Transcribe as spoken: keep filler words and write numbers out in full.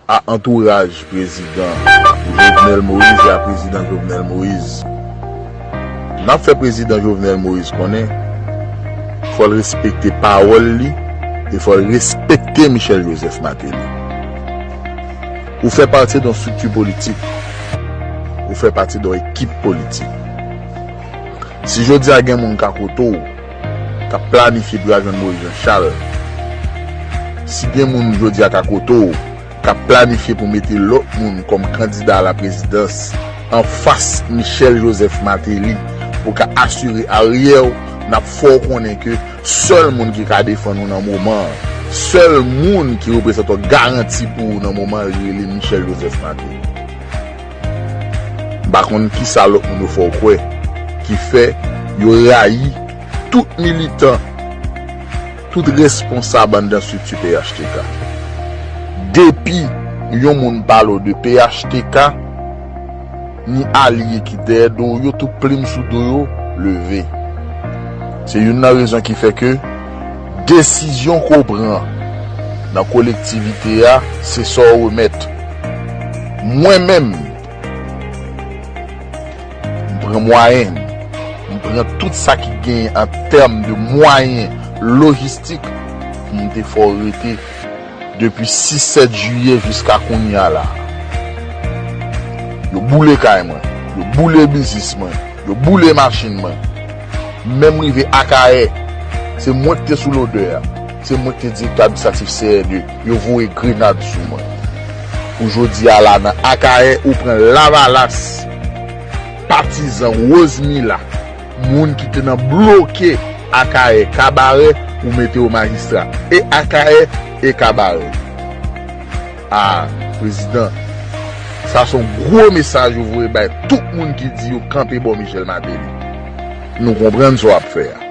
A antouraj prezidan Jovenel Moïse e a prezidan Jovenel Moïse. N ap fè prezidan Jovenel Moïse konnen fò l respekte pawòl li e fò l respekte Michel Joseph Martelly. Ou fè pati de yon estrikti politik. Ou fè pati de yon ekip politik. Si jodi a gen moun ka kote w, k ap planifye pou y al jwenn Moïse Jean Charles, si gen moun jodi a ka kote w, k ap planifye pou mete lòt moun kòm kandida a la prezidans anfas Michel Joseph Martelly pou ka asire aryè w, n ap fè w konnen ke sèl moun ki ka defann ou nan moman an, sèl moun ki reprezante yon garanti pou ou nan moman an, li rele Michel Joseph Martelly. M pa konn kisa lòt moun yo fè w kwè ki fè yo rayi tout militan, tout responsab anndan estrikti P H T K. Depi yon moun pale w de P H T K, ni alye ki dèyè do w yo, tout plim sou do yo leve. Se youn nan rezon ki fè ke desizyon ke w pran nan kolektivite a, se sa w remèt. Mwen menm, m pran mwayen m, m pran tout sa ki genyen an tèm de mwayen lojistik pou m te fè w rete depi sis sèt jiyè jiska kounye a la. Yo boule kay mwen, yo boule biznis mwen, yo boule machin mwen. Menm rive Akayè, se mwen ki te sou lodè a, se mwen ki te direktè administratif C R D, yo voye grenad sou mwen. Pou jodi a la nan Akayè, ou pran Lavalas, patizan Rosemila, moun ki te nan bloke Akayè, Kabarè, ou mete yo majistra. E Akayè, e Kabarè. A, prezidan, sa se yon gwo mesaj ou voye bay tout moun ki di yo kanpe bò Michel Martelly. Nou konprann sa w ap fè a.